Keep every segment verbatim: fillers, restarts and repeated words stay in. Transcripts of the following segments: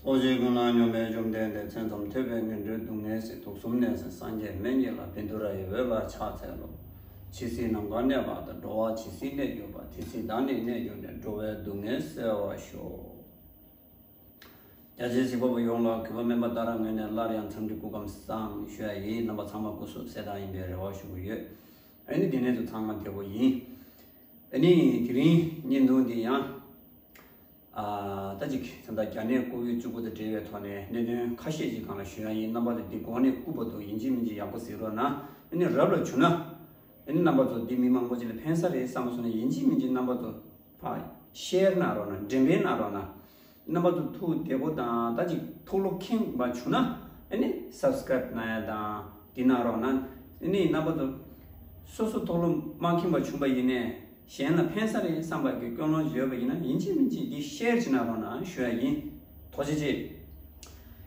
ཐུགས་རྗེ་ཀུན་ལ་སྙོམས་པའི་བཅོམ་ལྡན་འདས། མཚན་ཙམ་ཐོས་པས་ངན་འགྲོའི་སྡུག་བསྔལ་སེལ། དུག་གསུམ་ནད་སེལ་སངས་རྒྱས་སྨན་གྱི་བླ། བཻ་ཌཱུརྱ་ཡི་འོད་ལ་ཕྱག་འཚལ་ལོ། ཇི་སྲིད་ནམ་མཁའ་གནས་པ་དང་། འགྲོ་བ་ཇི་སྲིད་གནས་གྱུར་པ། དེ་སྲིད་བདག་ནི་གནས་གྱུར་ནས། འགྲོ་བའི་སྡུག་བསྔལ་སེལ་བར་ཤོག། རྒྱ་ཆེའི་གཟིགས་པ་པོ་ཡོངས་ལ་གུས་པ་སྨན་པ་ཏཱ་ར་ངོས་ནས་སླར་ཡང་འཚམས་འདྲི་སྐུ་ཁམས་བཟང་ཞུ་ཡ་ཡིན། རྣམ་པ་ཚང་མ་སྐུ་གཟུགས་གསལ་ཐང་ཡིན་པའི་རེ་བ་ཞུ་གི་ཡོད། ཨ་ནི་འདི་ནས་ཚུར་ཚང་མ་བདེ་པོ་ཡིན། ཨ་ནི་དེ་རིང་བརྙན་ཐུང་འདི་ཡང་ཨ་ད་ཅིག་ད་ལྟ་རྒྱ་ནད་ཀོ་བིཌ་བཅུ་དགུ་དང་འབྲེལ་བའི་ཐོག་ནས་གནད་དོན་ཁ་ཤས་ཅིག་སྒང་ལ་ཞུ་ཡ་ཡིན། རྣམ་པ་ཚོ་འདི་གོང་ནས་སྐུ་པར་དུ་ཡིན་གཅིག་མིན་གཅིག་ཡག་པོ་གཟིགས་རོགས་གནང་། ཨ་ནི་རབ་ལ་བྱུང་ན། ཨ་ནི་རྣམ་པ་ཚོ་འདི་མི་མང་པོ་ཅིག་ལ་ཕན་ས་རེད་བསམ་སོང་ན་ཡིན་གཅིག་མིན་གཅིག་རྣམ་པ་ཚོ་ཕར་ཤེར་གནང་རོགས་གནང་། འགྲེམས་སྤེལ་གནང་རོགས་གནང་། རྣམ་པ་ཚོ་ཐུགས་བདེ་པོ་དང་ད་ཅིག་ཐུགས་བློ་ཁེངས་པ་བྱུང་ན་ཨ་ནི་སབ་སི་ཀ་རེབ་གནང་ཡ་དང་འདི་གནང་རོགས་གནང་། ཨ་ནི་རྣམ་པ་ཚོ་སོ་སོ་ཐུགས་བློ་མ་ཁེངས་པ་བྱུང་པ་ཡིན་ནའི་གཞན་ལ་ཕན་ས་རེད་བསམ་པ་གི་ཀུན་སློང་ཡོད་པ་ཡིན་ན་ཡིན་གཅིག་མིན་གཅིག་འདི་ཤེར་བྱེད་གནང་རོགས་གནང་ཞུ་ཡ་ཡིན། ཐུགས་རྗེ་ཆེ།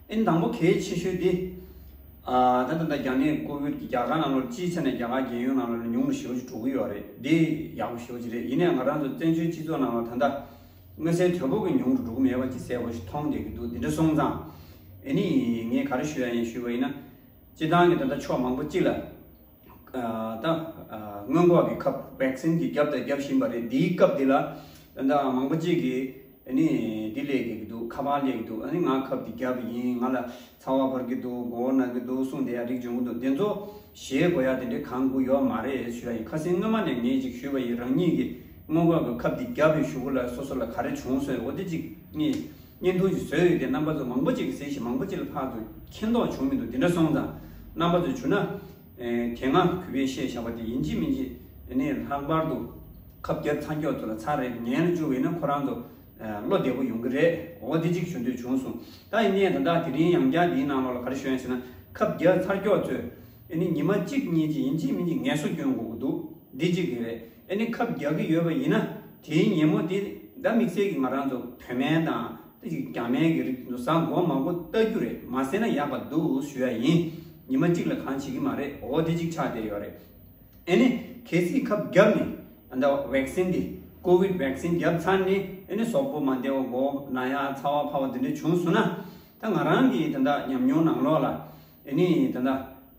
ཨ་ནི་དང་པོ་གལ་ཆེ་ཤོས་འདི། ཨ་ད་ད་ལྟ་རྒྱ་ནད་ཀོ་བིཌ་ཀྱི་རྒྱ་གར་ནང་ལོགས་སྤྱིའི་ཆ་ནས་རྒྱ་གར་རྒྱལ་ཡོངས་ནང་ལོགས་ལ་ཉུང་རུ་ཞེ་པོ་ཅིག་འགྲོ་གི་ཡོད་རེད། འདི་ཡག་པོ་ཞེ་པོ་ཅིག་རེད། ཡིན་ནའི་ང་རང་ཚོ་བཙན་བྱོལ་སྤྱི་ཚོགས་ནང་ལོགས་ད་ལྟ་མངོན་གསལ་དོད་པོ་གི་ཉུང་རུ་འགྲོ་གི་མེད་པ་ཅིག་གསལ་པོ་ཞིག་མཐོང་བསྡད་ཀྱི་འདུག་འདི་འདྲ་སོང་ཙང་ཨ་ནི་ངས་ག་རེ་ཞུ་ཡ་ཡིན་ཞུས་པ་ཡིན་ན། སྤྱི་བཏང་གི་ད་ལྟ་ཕྱོགས་མང་པོ་ཅིག་ལ་ཨ་ད་ཨ་སྔོན་འགོག་གི་ཁབ་བེག་སིན་གྱི་རྒྱབ་དང་རྒྱབ་བཞིན་པ་རེད། འདིའི་སྐབས་འདི་ལ་ད་ལྟ་མང་པོ་ཅིག་གིས་ཨ་ནི་འདི་ལབ་ཀྱི་འདུག་ཁ་པར་ལབ་ཀྱི་འདུག་ཨ་ནི་ང་ཁབ་འདི་བརྒྱབ་པ་ཡིན། ང་ལ་ཚ་བ་འཕར་གྱི་འདུག་མགོ་བོ་ན་གི་འདུག་གསུངས་བསྡད་ཡ་རིགས་བྱུང་གི་འདུག་དེ་ཚོ་ཞེད་དགོས་ཡ་དེ་འདྲའི་གང་དགོས་ཡོད་མ་རེད་ཞུ་ཡ་ཡིན། ཁ་སང་སྔོན་མ་ནས་ངས་ཅིག་ཞུས་པ་ཡིན། རང་ཉིད་ཀྱི་སྔོན་འགོག་གི་ཁབ་འདི་བརྒྱབ་པའི་གཞུག་གུ་ལ་སོ་སོ་ལ་ག་རེ་བྱུང་སོང་འོ་དེ་ཅིག་ངས་བརྙན་ཐུང་ཅིག་བཟོས་ཡོད་དེ་རྣམ་པ་ཚོ་མང་པོ་ཅིག་གིས་གཟིགས་ཤིང་མང་པོ་ཅིག་ལ་ཕར་ཚུར་མཁྱེན་རྟོགས་བྱུང་མི་འདུག་དེ་འདྲ་སོང་ཙང་རྣམ་པ་ཚོས་བྱུང་ན། ཨེ་དེ་སྔ་གུས་པས་བཤད་བཞག་པ་དེ་ཡིན་གཅིག་མིན་གཅིག་ཨ་ནི་ལྷག་པར་དུ་ཁབ་བརྒྱབ་ཚར་ཀྱོག་ཚོ་ལ་ཚར་རེ་ཉན་ལ་བཅུག་པ་ཡིན་ན་ཁོ་རང་ཚོ་ཨེ་བློ་བདེ་པོ་ཡོང་གི་རེད། འོ་དེ་གཅིག་ཞུ་འདོད་བྱུང་སོང་། ད་ཡིན་ནའི་ད་ལྟ་དེ་རིང་ཡང་བསྐྱར་འདིའི་ནང་ལོགས་ལ་ག་རེ་ཞུ་ཡ་ཟེར་ན་ཁབ་བརྒྱབ་ཚར་ཀྱོག་ཚོས་ཨ་ནི་ཉི་མ་གཅིག་གཉིས་ཀྱི་ཡིན་གཅིག་མིན་གཅིག་ངལ་གསོ་སྐྱོན་དགོས་ཀྱི་འདུག་འདི་གཅིག་རེད། ཨ་ནི་ཁབ་བརྒྱབ་ཀྱི་ཡོད་པ་ཡིན་ན་དེའི་ཉིན་མོ་དེ་ད་དམིགས་བསལ་གྱི་ང་རང་ཚོ་བོད་སྨན་དང་དེ་ཅིག་རྒྱ་སྨན་གྱི་རིགས་དེ་ཚོ་ཟ་དགོས་མ་དགོས་ལྟ་རྒྱུ་རེད། མ་ཟས་ན་ཡག་པ་འདུག་ཞུ་ཡ་ཡིན། ཉི་མ་གཅིག་ལ་གང་བྱེད་ཀྱི་མ་རེད། འོ་དེ་གཅིག་ཆགས་བསྡད་ཡོད་རེད། ཨ་ནི་གལ་སྲིད་ཁབ་བརྒྱབ་ནས་ཨ་ད་བེག་སིན་དེ་ཀོ་བིཌ་བེག་སིན་བརྒྱབ་ཚར་ནས་ཨ་ནི་གཟུགས་པོ་མ་བདེ་བ་མགོ་ན་ཡ་ཚ་བ་འཕར་བ་དེ་འདྲ་བྱུང་སོང་ན་ད་ང་རང་གི་ད་ད་ཉམས་མྱོང་ནང་ལོགས་ལ། ཨ་ནི་ད་ལྟ་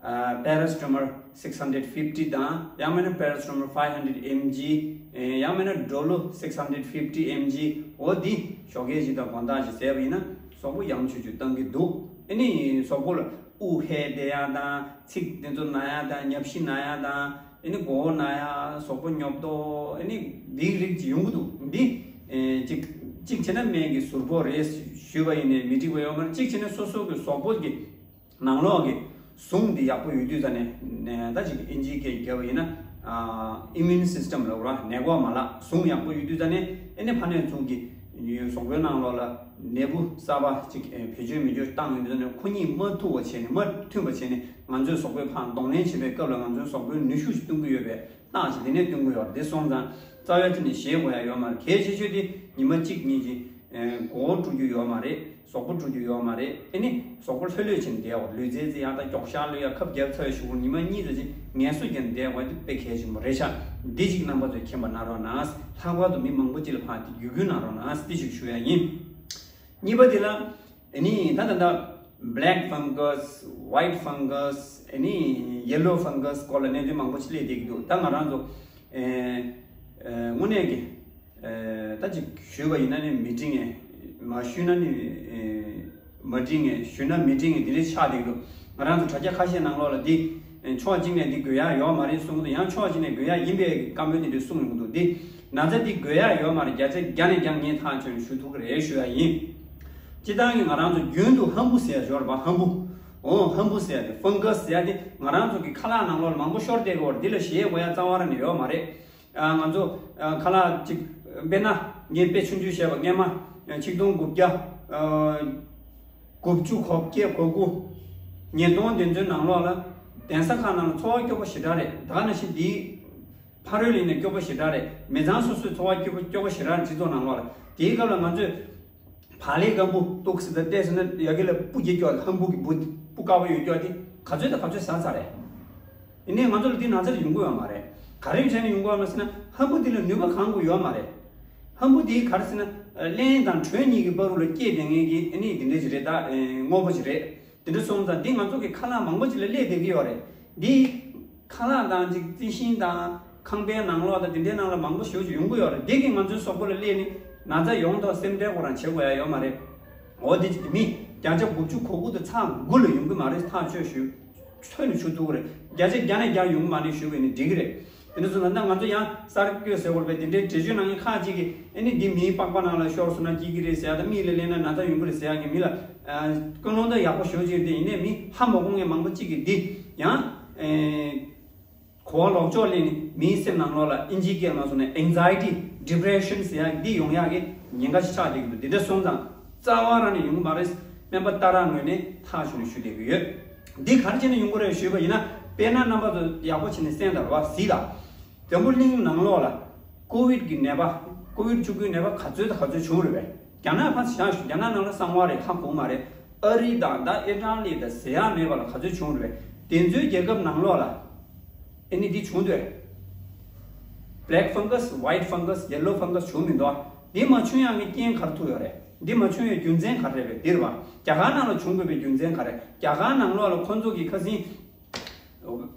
ཨ་Paracetamol six hundred fifty དང་ཡང་མིན་ན་Paracetamol five hundred M G ཨེ་ཡང་མིན་ན་Dolo six hundred fifty M G འོ་འདི་ཞོགས་ཀས་ཅིག་དང་དགོང་དག་ཅིག་ཟས་པ་ཡིན་ན་གཟུགས་པོ་ཡང་ཆུ་ཆུ་བཏང་གི་འདུག་ཨ་ནི་གཟུགས་པོ་ལ་དབུགས་ཧལ་བསྡད་ཡ་དང་ཚིགས་དེ་ཚོ་ན་ཡ་དང་ཉབ་ཤི་ན་ཡ་དང་ཨ་ནི་མགོ་བོ་ན་ཡ་གཟུགས་པོ་ཉོབ་ཏོ་ཨ་ནི་འདིའི་རིགས་ཅིག་ཡོང་གི་འདུག་འདི་ཨེ་ཅིག་ཅིག་བྱས་ན་སྨན་གྱི་ཟུར་ཕོག་རེད་ཞུས་པ་ཡིན་ནའི་མི་འགྲིག་པ་ཡོད་མ་རེད། ཅིག་བྱས་ན་སོ་སོ་གི་གཟུགས་པོ་གི་ནང་ལོགས་ཀྱི་ཟུངས་འདི་ཡག་པོ་ཡོད་དུས་ཙ་ནས་ནས་ད་ཅིག་ཨིན་ཇིའི་སྐད་བརྒྱབ་པ་ཡིན་ན་ཨ་immune system ལབ་ར་ནད་འགོག་མ་ལག་ཟུངས་ཡག་པོ་ཡོད་དུས་ཙ་ནས་ཨ་ནི་ཕ་ནས་ཚུར་གྱི་གཟུགས་པོའི་ནང་ལོགས་ལ་ནད་འབུ་གསར་པ་ཅིག་ཨེ་བེད་སྤྱོད་མི་སྤྱོད་བཏང་ཡོད་དུས་ཙ་ནས་ཁོ་གཉིས་མ་ཐུག་པ་བྱས་ནས་མ་མཐུན་པ་བྱས་ནས་ང་ཚོའི་གཟུགས་པོའི་ཕར་གདོང་ལེན་བྱེད་པའི་སྐབས་ལ་ང་ཚོའི་གཟུགས་པོའི་ནུས་ཤུགས་ཤིག་སྟོན་གྱི་ཡོད་པས། རྟགས་ཅིག་དེ་ནས་སྟོན་གྱི་ཡོད་རེད། དེ་སོང་ཙང་རྩ་བའི་ཐོག་ནས་ཞེད་དགོས་ཡ་ཡོད་མ་རེད། གལ་ཆེ་ཤོས་དེ་ཉི་མ་གཅིག་གཉིས་ཀྱི་ཨེ་མགོ་བོ་བཀྲུ་རྒྱུ་ཡོད་མ་རེད། གཟུགས་པོ་བཀྲུ་རྒྱུ་ཡོད་མ་རེད། ཨེ་ནི་གཟུགས་པོ་ལྷོད་ལྷོད་བྱས་ནས་བསྡད་ཡོད། ལུས་རྩལ་རྩེ་ཡག་དང་མགྱོགས་ཤར་གློད་ཡ་ཁབ་བརྒྱབ་ཚར་བའི་གཞུག་གུ་ཉི་མ་གཉིས་ཙམ་ཅིག་ངལ་གསོ་བརྒྱབ་ནས་བསྡད་དགོས་དེ་དཔེ་གལ་ཆེན་པོ་རེད་ཤག་འདི་གཅིག་རྣམ་པ་ཚོས་མཁྱེན་པ་གནང་རོགས་གནང་། ལྷག་པར་དུ་མི་མང་པོ་ཅིག་ལ་ཕར་དེ་བརྒྱུད་སྐུལ་གནང་རོགས་གནང་། འདི་ཞིག་ཞུ་ཡ་ཡིན། གཉིས་པ་དེ་ལ། ཨ་ནི་ད་ད་ད་black fungus, white fungus, ཨ་ནི་yellow fungus སྐོར་ལ་གནད་དོན་མང་པོ་ཞིག་སླེབས་བསྡད་ཀྱི་འདུག་ད་ང་རང་ཚོ་ཨེ་ཨེ་དངོས་གནས་ཀྱི་ཨེ་ད་ཅིག་ཞུས་པ་ཡིན་ན་ནི་མི་འགྲིག་ངེས། མ་ཞུས་ན་ནི་ཨེ་མ་འགྲིག་ངེས། ཞུས་ན་མི་འགྲིག་ངེས། དེ་འདྲ་ཆགས་བསྡད་ཀྱི་འདུག་ང་རང་ཚོ་དྲ་རྒྱ་ཁ་ཤས་ནང་ལོགས་ལ་འདི་ཨེ་ཕྱོགས་གཅིག་ནས་འདི་དགོས་ཡ་ཡོད་མ་རེད་གསུང་གི་འདུག་ཡང་ཕྱོགས་གཅིག་ནས་དགོས་ཡ་ཡིན་པའི་བཀའ་མོལ་དེ་འདྲ་གསུང་ཡོང་གི་འདུག་འདི་ན་ཚ་འདི་དགོས་ཡ་ཡོད་མ་རེད། བརྒྱ་ཆ་བརྒྱ་ནས་བརྒྱ་ངས་ཐག་ཆོད་ནས་ཞུ་ཐུབ་ཀྱི་རེད་ཞུ་ཡ་ཡིན། སྤྱིར་བཏང་གི་ང་རང་ཚོ་རྒྱུན་དུ་ཧམ་བུ་ཟེར་ཡ་ཞོར་བ་ཧམ་བུ། འོ་ཧམ་བུ་ཟེར་ཡ་དེ་ཧྥང་ག་སི་ཟེར་ཡ་དེ་ང་རང་ཚོ་གི་ཁ་ལག་ནང་ལོགས་ལ་མང་པོ་ཤོར་བསྡད་ཀྱི་ཡོད་རེད། འདི་ལ་ཞེད་དགོས་ཡ་རྩ་བ་རང་ནས་ཡོད་མ་རེད། ཨ་ང་ཚོ་ཨ་ཁ་ལག་ཅིག་དཔེར་ན་ངས་དཔེ་ཆུང་ཆུང་བཤད་པ། སྔས་མ་ཆིག་སྟོང་དགུ་བརྒྱ་ཨ་དགུ་བཅུ་གོ་བརྒྱད་གོ་དགུ་ཉིས་སྟོང་དེ་ཚོའི་ནང་ལོགས་ལ་གདན་ས་ཁག་ནང་ལ་འཚོ་བ་སྐྱོ་པོ་ཞེ་དྲག་རེད། ད་ག་ནང་བཞིན་འདིའི་ཕ་རོལ་ཡིན་ན་སྐྱོ་པོ་ཞེ་དྲག་རེད། མི་ཚང་སོ་སོའི་འཚོ་བ་སྐྱོ་པོ་སྐྱོ་པོ་ཞེ་དྲག་རེད། སྤྱི་ཚོགས་ནང་ལོགས་ལ། དེའི་སྐབས་ལ་ང་ཚོས་བག་ལེབ་སྐམ་པོ་གཏུགས་ཟེར་ད་བལྟས་ཟེར་ན་ཡ་གི་ལ་སྤུ་རྒྱག་སྐྱོག་ཧམ་བུ་གི་སྤུ་སྤུ་དཀར་པོ་ཡོད་སྐྱོག་དེ་ག་ཚོད་དང་ག་ཚོད་ཟ་ཚར་རེད། ཡིན་ནའི་ང་ཚོ་ལ་འདི་ན་ཚ་ཡོང་གི་ཡོད་མ་རེད། ག་རེ་བྱས་ནས་ཡོང་གི་ཡོད་མ་ཟེར་ན་ཧམ་བུ་འདི་ལ་ནུས་པ་གང་དགོས་ཡོད་མ་རེད། ཧམ་བུ་འདི་ག་རེ་ཟེར་ན་ གླེན་དང་དྲོད་གཉིས་ཀྱི་བར་དུ་ལ་སྐྱེས་བསྡད་མཁན་གྱི་ཨ་ནི་དེ་འདྲ་ཅིག་རེད། ད་དངོས་པོ་ཅིག་རེད། དེ་འདྲ་སོང་ཙང་འདི་ང་ཚོ་གི་ཁ་ལག་མང་པོ་ཅིག་ལ་སླེབས་བསྡད་ཀྱི་ཡོད་རེད། འདི་ཁ་ལག་དང་ཅིག་རྩི་ཤིང་དང་ཁང་པའི་ནང་ལོགས་དང་དེ་འདྲའི་ནང་ལ་མང་པོ་ཞེ་པོ་ཅིག་ཡོང་གི་ཡོད་རེད། འདི་གིས་ང་ཚོའི་གཟུགས་པོ་ལ་སླེབས་ནས་ན་ཚ་ཡོང་ཐོག་སེམས་ཁྲལ་ཁོ་རང་བྱེད་དགོས་ཡ་ཡོད་མ་རེད། འོ་དེ་ཅིག་མི་བརྒྱ་ཆ་དགུ་བཅུ་གོ་དགུ་དང་ཚེག་དགུ་ལ་ཡོང་གི་མ་རེད། ཐག་ཆོད་ཞུ། ཚོད་ནས་ཆུ་ཐུག་རེད། བརྒྱ་ཆ་བརྒྱ་ནས་བརྒྱ་ཡོང་གི་མ་རེད་ཞུ་བས་ནི་འགྲིག་གི་རེད། དེ་འདྲ་སོང་ཙང་ད་ང་ཚོ་ཡང་གསར་འགོད་ཟེར་བར་བས་དེ་འདྲའི་འགྲེལ་བརྗོད་གནང་མཁན་ཁག་ཅིག་གིས་ཨ་ནི་འདི་མིའི་པགས་པ་ནང་ལ་ཤོར་སོང་ན་སྐྱེ་གི་རེད་ཟེར་ཡ་དང་མིག་ལ་སླེབས་ན་ན་ཚ་ཡོང་གི་རེད་ཟེར་ཡ་གི་མི་ལ་ཨ་ཀུན་སློང་ད་ཡག་པོ་ཞེ་པོ་ཅིག་རེད། དེ་ཡིན་ནའི་མི་ཧ་མ་གོ་མཁན་མང་པོ་ཅིག་གིས་འདི་ཡང་ཨེ་གོ་བ་ལོག་ཕྱོགས་སླེབས་ནས་མིའི་སེམས་ནང་ལོགས་ལ་ཨིན་ཇིའི་སྐད་ནང་སོང་ནས་anxiety depression ཟེར་ཡ་འདི་ཡོང་ཡག་གི་ཉེན་ཁ་ཞིག་ཆགས་བསྡད་ཀྱི་འདུག་དེ་འདྲ་སོང་ཙང་རྩ་བ་རང་ནས་ཡོང་གི་མ་རེད། སྨན་པ་ཏཱ་ར་ངོས་ནས་ཐག་ཆོད་ནས་ཞུ་བསྡད་ཀྱི་ཡོད། འདི་ག་རེ་བྱས་ནས་ཡོང་གི་རེད་ཞུས་པ་ཡིན་ན། དཔེར་ན་རྣམ་པ་ཚོ་ཡག་པོ་བྱས་ནས་གསན་དང་ར་བ་གཟིགས་དང་། འཛམ་བུ་གླིང་ནང་ལོགས་ལ་ཀོ་ཝིད་ཀྱི་ནད་པ། ཀོ་ཝིད་བཅུ་དགུའི་ནད་པ་ག་ཚོད་དང་ག་ཚོད་བྱུང་རེད་པས། རྒྱ་ནག་ཕར་བཞག་ཞུ། རྒྱ་ནག་ནང་ལ་གསང་བ་རེད། ཧ་གོ་མ་རེད། ཨ་རི་དང་ད་ཨི་ཊ་ལི་དང་ཟེར་ཡག་མེད་པ་ལ་ག་ཚོད་བྱུང་རེད་པས། དེ་ཚོའི་རྒྱལ་ཁབ་ནང་ལོགས་ལ་ཨེ་ནི་འདི་བྱུང་འདུག black fungus, white fungus, yellow fungus བྱུང་མི་འདུག་འདི་མ་བྱུང་ཡག་གི་རྐྱེན་ག་རེ་ཐུག་ཡོད་རེད། འདི་མ་བྱུང་ཡག་རྒྱུ་མཚན་ག་རེ་རེད་པས། འདིར་བ་རྒྱ་གར་ནང་ལ་བྱུང་དགོས་པའི་རྒྱུ་མཚན་ག་རེ། རྒྱ་གར་ནང་ལོགས་ལ་ཁོ་ཚོ་གི་ཁ་སང་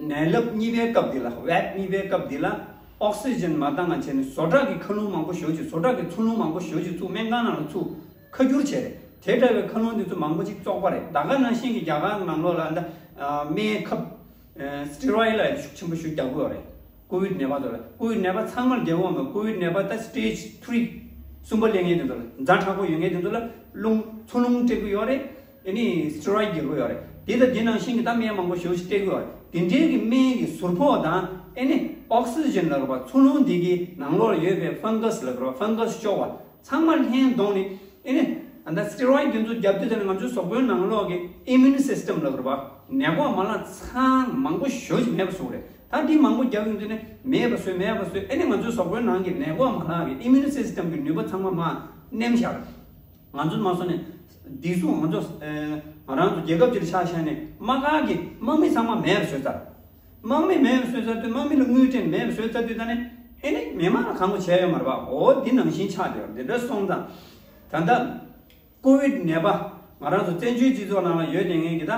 ནད་རླབས་གཉིས་པའི་སྐབས་འདི་ལ། ཝེབ་གཉིས་པའི་སྐབས་འདི་ལ་ཨོག་སི་ཇན་མ་བཏང་ང་བྱས་ནས་བཟོ་གྲྭ་གི་མཁའ་རླུང་མང་པོ་ཞེ་པོ་ཅིག་བཟོ་གྲྭ་གི་མཚོ་རླུང་མང་པོ་ཞེ་པོ་ཅིག་བཙུགས། སྨན་ཁང་ནང་ལ་བཙུགས། ཁ་སྒྱུར་བྱས་རེད། དེ་འདྲ་བའི་མཁའ་རླུང་འདི་ཚོ་མང་པོ་ཅིག་བཙོག་པ་རེད། ད་ག་ནང་བཞིན་གྱི་རྒྱ་གར་ནང་ལོགས་ལ་འདི་སྨན་ཁབ་སི་ཊི་རོ་ཡིཌ་ལ་ཤུགས་ཆེན་པོ་ཞིག་རྒྱག་གི་ཡོད་རེད། ཀོ་ཝིཌ་ནད་པ་ཚོ་ལ། ཀོ་ཝིཌ་ནད་པ་ཚང་མར་རྒྱག་གི་ཡོད་མ་རེད། ཀོ་ཝིཌ་ནད་པ་ད་སི་ཊེཇ་ཐི་རི་གསུམ་པ་སླེབས་མཁན་དེ་ཚོ་ལ། ཛ་དྲག་པོ་ཡོད་མཁན་དེ་ཚོ་ལ་རླུང་། མཚོ་རླུང་སྤྲད་གི་ཡོད་རེད། ཨེ་ནི་སི་ཊི་རོ་ཡིཌ་རྒྱག་གི་ཡོད་རེད། དེ་དང་དེ་ནང་བཞིན་གྱི་ད་སྨན་མང་པོ་ཞེ་པོ་ཞིག་སྤྲད་གི་ཡོད་རེད། དེ་འདྲའི་གི་སྨན་གྱི་ཟུར་ཕོག་དང་ཨེ་ནི་ཨོག་སི་ཇན་ལབ་དགོས་པ། མཚོ་རླུང་འདི་གི་ནང་ལོགས་ལ་ཡོད་པའི་ཕང་ག་སི་ལབ་དགོས་པ། ཕང་ག་སི་སྐྱོ་བ་ཚང་མ་ལྷན་བསྡོངས་ནས་ཨེ་ནི་ད་ལྟ་སི་ཊི་རོ་ཡིཌ་དེ་ཚོ་བརྒྱབ་དུས་ཙམ་ནས་ང་ཚོའི་གཟུགས་པོའི་ནང་ལོགས་ཀྱི་ཨི་མིའུན་སི་སི་ཊམ་ལབ་དགོས་པ། ནད་འགོག་མ་ལག་ཚང་མང་པོ་ཞེ་པོ་ཞིག་མེད་པ་བཟོ་གི་རེད། ད་འདི་མང་པོ་རྒྱག་ཡོང་དུས་ནས་མེད་པ་བཟོས། མེད་པ་བཟོས། ཨེ་ནི་ང་ཚོའི་གཟུགས་པོའི་ནང་གི་ནད་འགོག་མ་ལག་གི་ཨི་མིའུན་སི་སི་ཊམ་གི་ནུས་པ་ཚང་མ་མར་ནེམ་བཞག་ང་ཚོ་མ་སོང་ནས་འདི་སུ་ང་ཚོ་ཨེ་ང་རང་ཚོ་རྒྱལ་ཁབ་ཅིག་ལ་ཆ་བཞག་ནས་དམག་སྒར་གྱི་དམག་མི་ཚང་མ་མེད་པ་བཟོས་ཚར། དམག་མི་མེད་པ་བཟོས་ཚར་དུས། དམག་མི་ལ་དངུལ་སྤྲད་ནས་མེད་པ་བཟོས་ཚར་དུས། ད་ནི་ཨེ་ནི་མི་མང་ལ་གང་གོ་བྱས་ཡོད་མ་རེད་པ། འོ་འདི་ནང་བཞིན་ཆགས་བསྡད་ཡོད། འདི་འདྲ་སོང་ཙང་ད་ལྟ་ཀོ་ཝིཌ་ནད་པ་ང་རང་ཚོ་བཙན་བྱོལ་སྤྱི་ཚོགས་ནང་ལ་ཡོད་བསྡད་མཁན་གྱི་ད་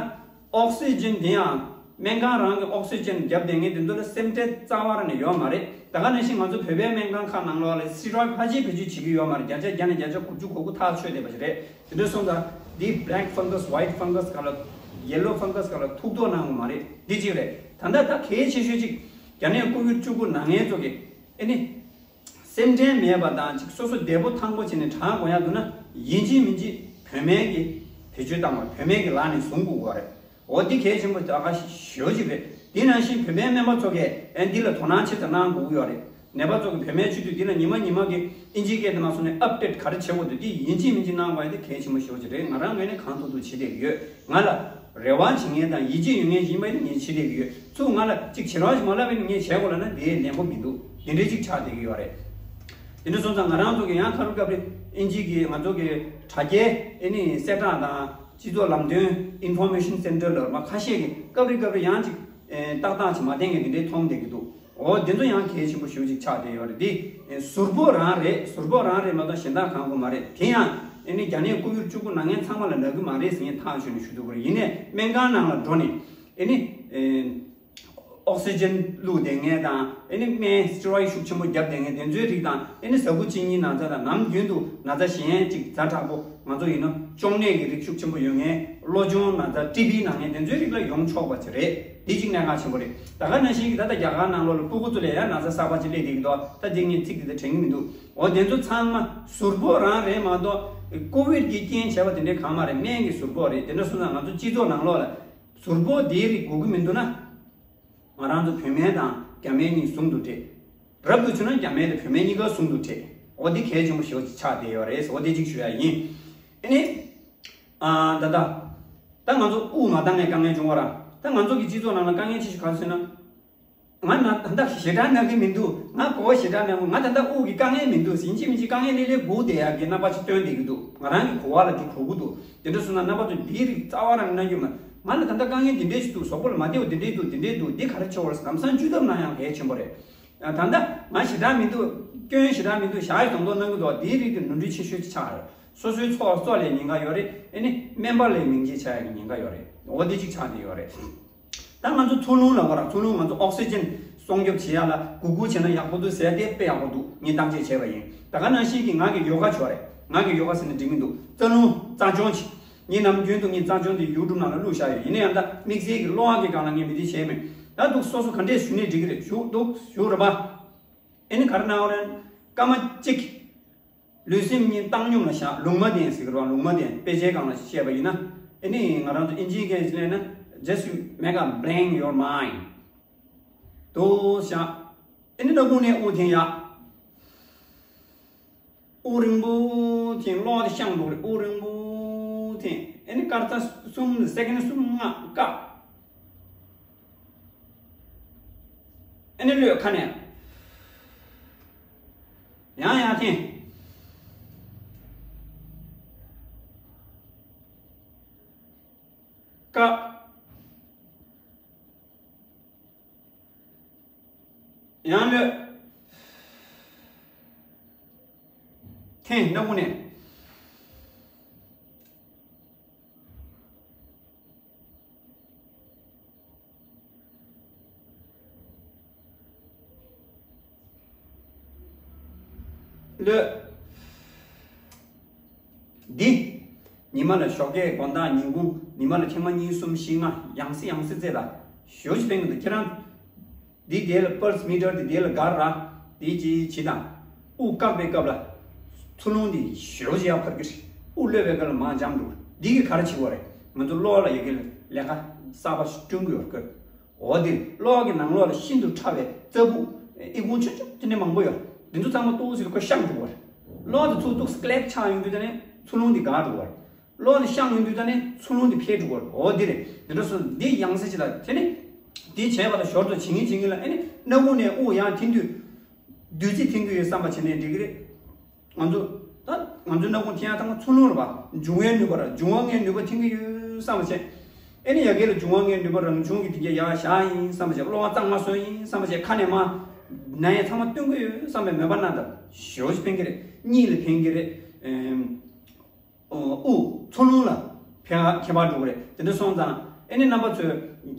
ཨོག་སི་ཇན་དེ་ཡང་སྨན་ཁང་རང་གི་ཨོག་སི་ཇན་བརྒྱབ་བསྡད་མཁན་དེ་ཚོ་ལ་སེམས་ཁྲལ་རྩ་བ་རང་ནས་ཡོད་མ་རེད། ད་ག་ནང་བཞིན་ང་ཚོ་བོད་པའི་སྨན་ཁང་ཁག་ནང་ལོགས་ལ་སི་ཊི་རོ་ཡིཌ་ཕལ་ཆེར་བེད་སྤྱོད་བྱེད་ཀྱི་ཡོད་མ་རེད། བརྒྱ་ཆ་བརྒྱ་ནས་བརྒྱ་ཆ་དགུ་བཅུ་གོ་དགུ་ཐག་ཆོད་བསྡད་པ་ཞིག་རེད། དེ་འདྲ་སོང་ཙང་འདི་black fungus, white fungus ག་ལ། yellow fungus ག་ལ་ཐུག་མདོག་གནང་གི་མ་རེད། འདི་གཅིག་རེད། ད་ལྟ་ད་གལ་ཆེ་ཤོས་གཅིག་རྒྱ་ནད་ཀོ་ཝིཌ་བཅུ་དགུ་ན་མཁན་ཚོ་གི་ཨེ་ནི་སེམས་ཁྲལ་མེད་པ་དང་། ཅིག་སོ་སོ་བདེ་པོ་ཐང་པོ་བྱས་ནས་དྲག་དགོས་ཡག་འདུག་ན། ཡིན་གཅིག་མིན་གཅིག་བོད་སྨན་གྱི་བེད་སྤྱོད་བཏང་བ། བོད་སྨན་གྱི་ལག་ནས་བཟུང་དགོས་པ་རེད། འོ་འདི་གལ་ཆེན་པོ་ད་ག་ཞེ་པོ་ཅིག་རེད། དེ་ནང་བཞིན་བོད་པའི་སྨན་པ་ཚོ་གིས་ཨེ་འདི་ལ་དོ་སྣང་ཆེ་ཙམ་གནང་དགོས་ཀྱི་ཡོད་རེད། ནད་པ་ཚོ་གི་བོད་སྨན་མཆོད་དུས་འདི་ལ་ཉི་མ་ཉི་མ་གི་ཨིན་ཇིའི་སྐད་དུ་མ་སོང་ནས་ཨབ་ཌེཊ་ག་རེ་བྱེད་དགོས་འདུག་འདི་ཡིན་གཅིག་མིན་གཅིག་གནང་དགོས་ཡ་འདི་གལ་ཆེན་པོ་ཞེ་པོ་ཅིག་རེད། ང་རང་ངོས་ནས་གང་ཐུབ་ཐུབ་བྱེད་བསྡད་ཀྱི་ཡོད། ང་ལ་རེ་བ་བྱེད་མཁན་དང་ཡིད་ཆེས་ཡོད་མཁན་ཞིག་ཡིན་པ་ཡིན་ན་ངས་བྱེད་བསྡད་ཀྱི་ཡོད། ཚུར་ང་ལ་ཅིག་བྱེད་རོགས་ཞིག་མ་ལབ་པ་ཡིན་ན་ངས་བྱེད་དགོས་ལབ་ན་དེ་ལན་པོ་མི་འདུག་དེ་འདྲའི་ཅིག་ཆགས་བསྡད་ཀྱི་ཡོད་རེད། དེ་འདྲ་སོང་ཙང་ང་རང་ཚོ་གི་ཡང་སྐབས་རེ་སྐབས་རེ་ཨིན་ཇིའི་གི་ང་ཚོ་གི་དྲ་རྒྱའི་ཨེ་ནི་གསལ་བསྒྲགས་དང་། སྤྱི་ཚོགས་ལམ་སྟོན་ཨིན་ཕོར་མེ་ཤན་སེན་ཊར་ལ་མ་ཁ་ཤས་ཀྱིས་སྐབས་རེ་སྐབས་རེ་ཡང་ཅིག་ཨེ་ཏག་ཏག་ཅིག་མ་བསྟན་མཁན་དེ་འདྲའི་མཐོང་བསྡད་ཀྱི་འདུག་འོ་དེ་ཚོ་ཡང་གལ་ཆེན་པོ་ཞེ་པོ་ཅིག་ཆགས་བསྡད་ཡོད་རེད། དེ་ཨེ་ཟུར་ཕོག་རང་རེད། ཟུར་ཕོག་རང་རེད་མ་གཏོགས་གཞན་དག་གང་དགོས་མ་རེད། དེ་ཡང་ཨེ་ནི་རྒྱ་ནད་ཀོ་ཝིཌ་བཅུ་དགུ་ན་མཁན་ཚང་མ་ལ་ན་གི་མ་རེད་ཟེར་མཁན་ཐག་ཆོད་ནས་ཞུ་ཐུབ་ཀྱི་རེད། ཡིན་ནའི་སྨན་ཁང་ནང་ལ་འགྲོ་ནས་ཨེ་ནི་ཨེ་ཨོག་སི་ཇན་བླུགས་བསྡད་མཁན་དང་། ཨེ་ནི་སྨན་སི་ཊི་རོ་ཡིཌ་ཤུགས་ཆེན་པོ་བརྒྱབ་བསྡད་མཁན་དེ་ཚོའི་རིགས་དང་། ཨེ་ནི་ཟ་ཁུ་གཅིན་སྙི་ན་ཚ་དང་། ནམ་རྒྱུན་དུ་ན་ཚ་གཞན་ཅིག་ཛ་དྲག་པོ་ང་ཚོ་ཡིན་ན་གཅོང་ནད་ཀྱི་རིགས་ཤུགས་ཆེན་པོ་ཡོད་མཁན། གློ་གཅོང་ན་ཚ་ཊི་བི་ན་མཁན་དེ་ཚོའི་རིགས་ལ་ཡོང་ཆོག་པ་ཅིག་རེད། འདི་གཅིག་གནད་འགག་ཆེན་པོ་རེད། ད་ག་ནང་བཞིན་གྱི་ད་ལྟ་རྒྱ་གར་ནང་ལོགས་ལ་སྤུ་གུ་ཚོ་ལ་ཡང་ན་ཚ་གསར་པ་ཅིག་སླེབས་བསྡད་ཀྱི་འདུག་ད་འདི་ངས་ཚིག་འདི་ད་དྲན་གྱི་མི་འདུག་འོ་དེ་ཚོ་ཚང་མ་ཟུར་ཕོག་རང་རེད་མ་གཏོགས་ཀོ་ཝིཌ་ཀྱི་རྐྱེན་བྱས་པ་དེ་འདྲའི་གང་མ་རེད། སྨན་གྱི་ཟུར་ཕོག་རེད། དེ་འདྲ་སོང་ཙང་ང་ཚོ་སྤྱི་ཚོགས་ནང་ལོགས་ལ་ཟུར་ཕོག་དེའི་རིགས་དགོས་ཀྱི་མི་འདུག་ན། ང་རང་ཚོ་བོད་སྨན་དང་རྒྱ་སྨན་གཉིས་ཟུང་དུ་འབྲེལ། རབ་ཏུ་བྱུང་ན་རྒྱ་སྨན་དང་བོད་སྨན་གཉིས་ཀ་ཟུང་དུ་འབྲེལ། འོ་འདི་གལ་ཆེན་པོ་ཞེ་པོ་ཅིག་ཆགས་བསྡད་ཡོད་རེད། འོ་འདི་གཅིག་ཞུ་ཡ་ཡིན། ཨ་ནི། ཨ་ད་ལྟ། ད་ང་ཚོ་དབུགས་མ་འདང་ནས་དཀའ་ངལ་བྱུང་བ་ར། ད་ང་ཚོ་གི་སྤྱི་ཚོགས་ནང་ལ་དཀའ་ངལ་ཆེ་ཤོས་ག་རེ་ཟེར་ན། ང་ན་ད་ལྟ་ཞེ་དྲག་ན་གི་མི་འདུག་ང་གོ་བ་ཞེ་དྲག་ན། ང་ད་ལྟ་དབུགས་ཀྱི་དཀའ་ངལ་མི་འདུག་ཡིན་གཅིག་མིན་གཅིག་དཀའ་ངལ་སླེབས་སླེབས་སྒུག་བསྡད་ཡ་གི་རྣམ་པ་ཅིག་སྟོན་བསྡད་ཀྱི་འདུག་ང་རང་གི་གོ་བ་ལ་འདི་གོ་གི་འདུག་དེ་འདྲ་སོང་ན་རྣམ་པ་ཚོ་འདིའི་རིགས་རྩ་བ་རང་གནང་རྒྱུ་མ། ང་ལ་ད་ལྟ་དཀའ་ངལ་འདི་འདྲས་ཞིག་འདུག་གཟུགས་པོ་ལ་མ་བདེ་བ་འདི་འདྲས་འདུག་འདི་འདྲས་འདུག་འདི་ག་རེ་བྱེད་དགོས་རེད། ལམ་སང་བཅོས་ཐབས་གནང་ཡང་གལ་ཆེན་པོ་རེད། ད་ལྟ་ང་ཞེ་དྲག་མི་འདུག་སྐྱོན་ཞེ་དྲག་མི་འདུག་ཞག་ཡི་གདོང་གདོང་གནང་གི་འདུག་དེའི་རིགས་དེ་ནོར་འཁྲུལ་ཆེ་ཤོས་ཅིག་ཆགས་རེད། སོ་སོའི་ཚོགས་གཙོ་ལས་ཉེན་ཁ་ཡོད་རེད། ཨེ་ནི་སྨན་པ་ལས་མིང་ཆད་ཆགས་ཡག་གི་ཉེན་ཁ་ཡོད་རེད། འོ་དེ་གཅིག་ཆགས་བསྡད་ཡོད་རེད། ད་ང་ཚོ་འཚོ་རླུང་ལ་བར་འཚོ་རླུང་ང་ཚོ་ཨོག་སི་ཇན་སྲུང་སྐྱོབ་བྱེད་ཡག་ལ་གུག་གུག་བྱས་ན་ཡག་པོ་འདུག་ཟེར་དེ་དཔེ་ཡག་པོ་འདུག་ངས་བརྟག་དཔྱད་བྱས་པ་ཡིན། ད་ག་ནང་བཞིན་གྱི་ང་གི་ཡོ་ག་བྱོས་རེད། ང་གི་ཡོ་ག་ཟེར་ན་འགྲིག་གི་འདུག་རྩ་རླུང་རྩ་སྦྱོང་བྱེད། ངས་ནམ་རྒྱུན་དུ་ངས་རྩ་སྦྱོང་དེ་ཡུ་ཊུབ་ནང་ལ་བླུགས་བཞག་ཡོད། ཡིན་ན་ཡང་ད་དམིགས་བསལ་གྱི་གློ་བ་གི་སྒང་ལ་ངས་མི་དེ་བྱས་མེད། ད་འདུག་སོ་སོ་ག་འདྲས་བཞུགས་ནས་འགྲིག་གི་རེད། བཞུགས་འདུག་བཞུགས་རེད་པ། ཨེ་ནི་ག་རེ་གནང་བ་རེད། སྐར་མ་གཅིག་ལུས་སེམས་གཉིས་བཏང་སྙོམས་ལ་བཞག་ལུང་མ་བསྟན་ཟེར་གི་རེད་པ། ལུང་མ་བསྟན་དཔེ་ཆའི་སྒང་ལ་བཤད་པ་ཡིན་ན། ཨེ་ནི་ང་རང་ཚོ་ཨིན་ཇིའི་སྐད་ཅིག་ལབ་ན། Just you make a blank your mind. འདུག་བཞག་ཨེ་ནི་སྣ་ཁུང་ནས་དབུགས་འཐེན་ཡག་དབུགས་རིང་པོ་འཐེན། གློ་བ་དེ་བཤང་འགྲོ་གི་རེད། དབུགས་རིང་པོ་འཐེན། ཨེ་ནི་སྐར་ཆ་གསུམ་སེ་ཀེན་གསུམ་ལྔ་བཀག་ཨེ་ནི་གློད། ཁ་ནས་ཡང་ཡང་འཐེན། བཀག་ཡང་གློད། འཐེན། སྣ་ཁུང་ནས། གློད། འདི། ཉི་མ་ལ་ཞོགས་ཀས་དགོང་དག་ཉིན་གུང་ཉི་མ་ལ་ཐེངས་མ་གཉིས་གསུམ་བཞི་ལྔ་ཡང་སེ་ཡང་སེ་རྩེ་ལ། ཞོ་ཞིག་ཕན་གི་འདུག་ཁྱེད་རང་། འདི་དེ་ལ་པལ་སི་མི་ཊར་དེ་དེ་ལ་སྒར་ར། དེ་ཅི་ཅི་དང་། དབུགས་བཀག་པའི་སྐབས་ལ། འཚོ་རླུང་དེ་ཞོ་ཞིག་ཡར་འཕར་གི་རེད། དབུགས་གློད་པའི་སྐབས་ལ་མར་འཇམ་འགྲོ་གི་རེད། འདི་གིས་ག་རེ་བྱེད་ཀྱི་ཡོད་རེད། ང་ཚོ་གློ་བ་ལ་ཡ་གི་ལས་ཀ་གསར་པ་ཞིག་བསྐྲུན་གི་ཡོད་རེད། འོ་དེ་གློ་བ་གི་ནང་ལོགས་ལ་ཤིན་ཏུ་ཕྲ་བའི་རྩ་སྦུག་ཨི་ཁུང་ཆུང་ཆུང་དེ་འདྲ་མང་པོ་ཡོད། འདི་ཚོ་ཚང་མ་ཏོག་ཙམ་ཁོ་བཤང་འགྲོ་གི་རེད། གློ་བ་དེ་ཚུར་ཏོག་ཙམ་ཀི་ལེག་ཆགས་ཡོང་དུས་ད་ནི་འཚོ་རླུང་དེ་འགག་འགྲོ་གི་རེད། གློ་བ་དེ་བཤང་ཡོང་དུས་ད་ནི་འཚོ་རླུང་དེ་འཕེལ་འགྲོ་གི་རེད། འོ་དེ་རེད། འདི་འདྲ་སོང་འདི་ཡང་སེ་ཅིག་ལ་དེ་ནི། དེ་བྱས་པ་ལ་ཞོར་དུ་བྱེད་ངེས་བྱེད་ངེས་ལ་ཨེ་ནི་སྣ་ཁུང་ནས་དབུགས་ཡང་འཐེན་དུས། བདུད་རྩི་འཐེན་གྱི་ཡོད་བསམ་པ་བྱས་ནས་འགྲིག་གི་རེད། ང་ཚོ། ད་ང་ཚོའི་སྣ་ཁུང་འཐེན་ཡག་ཐང་འཚོ་རླུང་རེད་པ། འབྱུང་བའི་ནུས་པ་ར་འབྱུང་བ་ལྔའི་ནུས་པ་འཐེན་གྱི་ཡོད་བསམ་པ་བྱས། ཨེ་ནི་ཡ་གི་ལ་འབྱུང་བ་ལྔའི་ནུས་པ་རང་བྱུང་གི་དེ་གྱད་ཡར་བཞག་ཡིན་བསམ་པ་བྱས། གློ་བ་གཙང་མ་བཟོས་ཡིན་བསམ་པ་བྱས། ཁ་ནས་མར་ནད་ཡམས་ཚང་མ་སྟོན་གྱི་ཡོད་བསམ་པའི་མོས་པ་གནང་དང་། ཞེ་པོ་ཅིག་ཕན་གྱི་རེད། གཉིད་ལ་ཕན་གྱི་རེད། ཨེམ། དབུགས་འཚོ་རླུང་ལ་ཕན་ཁྱད་པར་འགྲོ་གི་རེད། དེ་འདྲ་སོང་ཙང་ཨེ་ནི་རྣམ་པ་ཚོས་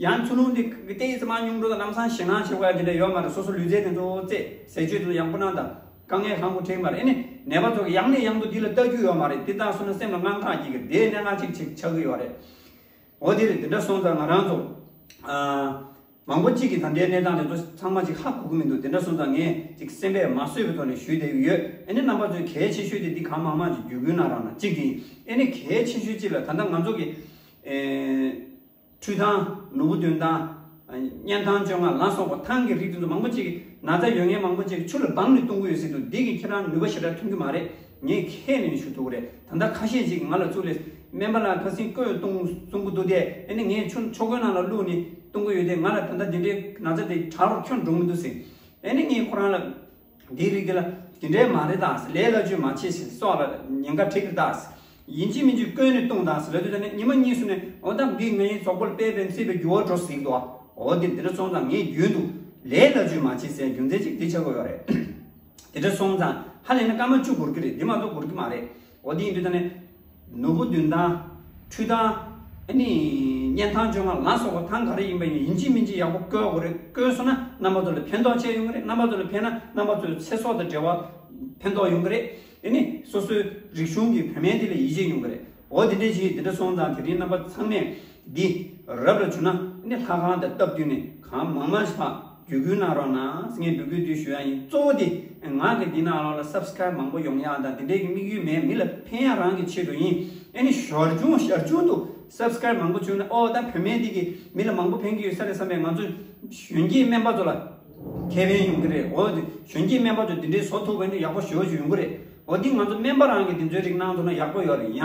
ཡང་འཚོ་རླུང་དེ་ཏོག་ཙམ་མར་ཉུང་འགྲོ་དང་ལམ་སང་ཞེད་སྣང་བྱེད་དགོས་ཡ་དེ་འདྲ་ཡོད་མ་རེད། སོ་སོ་ལུས་རྩལ་དེ་ཚོ་རྩེད་ཟས་སྤྱོད་དེ་ཚོ་ཡག་པོ་གནང་དང་། དཀའ་ངལ་གང་དགོས་འཕྲད་མ་རེད། ཨེ་ནི་ནད་པ་ཚོ་གི་ཡང་ནས་ཡང་དུ་འདི་ལ་ལྟ་རྒྱུ་ཡོད་མ་རེད། འདི་ལྟ་སོང་ན་སེམས་ལ་དངངས་སྐྲག་སྐྱེ་གི་དེའི་གནད་འགག་ཅིག་ཅིག་ཆགས་ཀྱི་ཡོད་རེད། འོ་དེ་རེད། དེ་འདྲ་སོང་ཙང་ང་རང་ཚོ། ཨ། མང་པོ་གཅིག་གིས་ད་ལྟའི་གནས་སྟངས་དེ་ཚོ་ཚང་མ་ཅིག་ཧ་གོ་གི་མི་འདུག་དེ་འདྲ་སོང་ཙང་ངས་ཅིག་སེམས་པས་མ་བཟོད་པའི་ཐོག་ནས་ཞུས་བསྡད་ཀྱི་ཡོད། ཨེ་ནི་རྣམ་པ་ཚོས་གལ་ཆེ་ཤོས་དེ་འདི་གང་མང་མང་ཅིག་བརྒྱུད་སྐུལ་གནང་རོགས་གནང་། གཅིག་དེ་ཡིན། ཨེ་ནི་གལ་ཆེ་ཤོས་གཅིག་ལ་ད་ལྟ་ང་ཚོ་གི། ཨེ། འཕྲུལ་ཐང་། ནོར་བུ་འདོན་ཐང་། གཉན་ཐང་བཅོ་ལྔ་ལ་སོགས་པ་ཐང་གི་རིགས་དེ་ཚོ་མང་པོ་ཅིག་ན་ཚ་ཡོད་མཁན་མང་པོ་ཅིག་ཆུ་ལ་སྦངས་ནས་བཏུང་གི་ཡོད་ཟེར་འདུག་འདི་གིས་ཁྱེད་རང་ནུས་པ་ཞེ་དྲག་ཐོན་གྱི་མ་རེད། ངས་ཁས་ལེན་ཞུ་ཐུབ་ཀྱི་རེད། ད་ལྟ་ཁ་ཤས་ཅིག་ང་ལ་ཚུར་ལས་སྨན་པ་ལགས་ཁ་སང་སྐོས་བཏུང་བཏུང་གི་འདུག་སྟེ། ཨེ་ནི་ངས་ཆུ་ཆོ་གའི་ནང་ལ་བླུགས་ནས་བཏུང་གི་ཡོད་དེ། ང་ལ་ད་ལྟ་འདི་འདྲའི་ན་ཚ་དེ་དྲག་རུ་ཁྱོན་འགྲོ་མི་འདུག་ཟེར། ཨེ་ནི་ངས་ཁོ་རང་ལ། འདིའི་རིགས་འདི་ལ་འདི་འདྲའི་མ་རེད་ད་ཟེར། ལས་སླ་བཅོས་མ་བྱེད་ཟེར། སྲོག་ལ་ཉེན་ཁ་འཕྲད་ཀྱི་རེད་ད་ཟེར། ཡིན་གཅིག་མིན་གཅིག་སྐོས་ནས་བཏུང་དང་ཟེར་ལབ་དུས་ད་ནི་ཉི་མ་གཉིས་སུ་ནས་འོ་ད་འདི་ངའི་གཟུགས་པོ་ལ་དཔེ་དཔེ་སྲིད་པའི་འགྱུར་བ་འགྲོ་ཟིག་འདུག་འོ་དེ་འདི་འདྲ་སོང་ཙང་ངས་རྒྱུན་དུ་ལས་སླ་བཅོས་མ་བྱེད་ཟེར་རྒྱུ་མཚན་གཅིག་འདི་ཆགས་ཀྱི་ཡོད་རེད། དེ་འདྲ་སོང་ཙང་ཧ་ལས་ན་སྐར་མ་བཅུ་འགོར་གྱི་རེད། འདི་མ་གཏོགས་འགོར་གྱི་མ་རེད། འོ་དེ་ཡིན་དུས་ད་ནི། ནོར་བུ་བདུན་ཐང་། འཕྲུལ་ཐང་། ཨ་ནི། གཉན་ཐང་བཅོ་ལྔ་ལ་སོགས་པ་ཐང་ག་རེ་ཡིན་པ་ཡིན་ཡིན་གཅིག་མིན་གཅིག་ཡག་པོ་བསྐོལ་དགོས་རེད། བསྐོལ་སོང་ན་རྣམ་པ་ཚོ་ལ་ཕན་ཐོགས་ཆེ་ཡོང་གི་རེད། རྣམ་པ་ཚོ་ལ་ཕན་ན་རྣམ་པ་ཚོའི་ཚེ་སྲོག་དང་འབྲེལ་བ་ཕན་ཐོགས་ཡོང་གི་རེད། ཨ་ནི་སོ་སོའི་རིག་གཞུང་གི་བུད་མེད་དེ་ལ་ཡིད་ཆེས་ཡོང་གི་རེད། འོ་དེ་འདྲས་ཞིག་དེ་འདྲ་སོང་ཙང་དེ་རིང་རྣམ་པ་ཚང་མས་འདི་རབ་ལ་བྱུང་ན་ཨ་ནི་ལྷ་ཁང་དང་སྟབས་བསྟུན་ནས་གང་མང་མང་ཞིག་ཕར། བརྒྱུད་སྐུལ་གནང་རོགས་གནང་ངས་འབོད་སྐུལ་འདི་ཞུ་ཡ་ཡིན། གཙོ་བོ་དེ་ང་གི་འདི་ནང་ལོགས་ལ་སབ་སི་ཀ་རའིབ་མང་པོ་ཡོང་ཡ་དང་དེ་འདྲའི་གི་དམིགས་ཡུལ་མེད། མི་ལ་ཕན་ཡ་རང་གི་ཆེད་དུ་ཡིན། ཨེ་ནི་ཞར་བྱུང་ཞར་བྱུང་དུ་སབ་སི་ཀ་རའིབ་མང་པོ་བྱུང་ན་ཨོ་ད་བུད་མེད་འདི་གི་མི་ལ་མང་པོ་ཕན་གི་ཡོད་ས་རེད་བསམ་པས་ང་ཚོ་གཞོན་སྐྱེས་སྨན་པ་ཚོ་ལ་ཁེ་ཕན་ཡོང་གི་རེད། འོ་དེ་གཞོན་སྐྱེས་སྨན་པ་ཚོ་འདི་འདྲའི་བཟོ་ཐུབ་པ་ཡིན་ན་ཡག་པོ་ཞེ་པོ་ཅིག་ཡོང་གི་རེད། འོ་འདི་ང་ཚོ་སྨན་པ་རང་གི་འདི་ཚོའི་རིགས་གནང་ཐུབ་ན་ཡག་པོ་ཡོད་རེད། ཡང་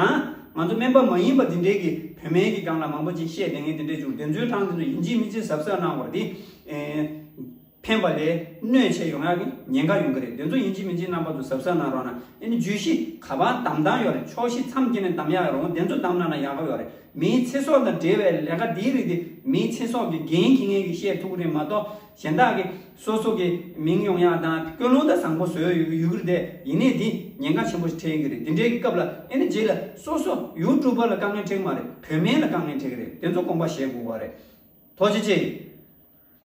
ང་ཚོ་སྨན་པ་མ་ཡིན་པ་འདི་འདྲའི་གི་བུད་མེད་ཀྱི་སྒང་ལ་མང་པོ་ཅིག་བཤད་བསྡད་མཁན་འདི་འདྲའི་བྱུང་། དེ་ཚོའི་གྲངས་འདི་ཚོ་ཡིན་གཅིག་མིན་གཅིག་གཟབ་གཟབ་གནང་དགོས་རེད། འདི་ཨེ། ཕན་པ་ལས་གནོད་ཆེ་ཡོང་ཡག་གི་ཉེན་ཁ་ཡོང་གི་རེད། དེ་ཚོ་ཡིན་གཅིག་མིན་གཅིག་རྣམ་པ་ཚོ་གཟབ་གཟབ་གནང་རོགས་གནང་། ཨེ་ནི་བརྗོད་གཞི་ག་པར་བདམས་སྟངས་ཡོད་རེད། ཕྱོགས་བཞི་མཚམས་བརྒྱད་ནས་བདམས་ཡག་རུང་དེ་ཚོ་བདམས་གནང་ན་ཡག་ག་ཡོད་རེད། མིའི་ཚེ་སྲོག་དང་འབྲེལ་བའི་ལས་ཀ་འདིའི་རིགས་དེ་མིའི་ཚེ་སྲོག་གི་འགན་འཁྱེར་མཁན་གྱིས་བཤད་ཐུབ་ཀྱི་རེད་མ་གཏོགས། གཞན་དག་གིས་སོ་སོ་གི་མིང་ཡོང་ཡག་དང་ཀུན་སློང་དང་བཟང་པོ་བཟོས་ཡོད་ཡོད་ཀྱི་རེད་དེ། ཡིན་ནའི་འདི་ཉེན་ཁ་ཆེན་པོ་ཞིག་འཕྲད་ཀྱི་རེད། འདི་འདྲའི་གི་སྐབས་ལ་ཨེ་ནི་རྗེས་ལ་སོ་སོ་ཡུ་ཊུབ་པ་ལ་དཀའ་ངལ་འཕྲད་ཀྱི་མ་རེད། བོད་སྨན་ལ་དཀའ་ངལ་འཕྲད་ཀྱི་རེད། དེ་ཚོ་དགོངས་པ་བཞེས་དགོས་པ་རེད། ཐུགས་རྗེ་ཆེ།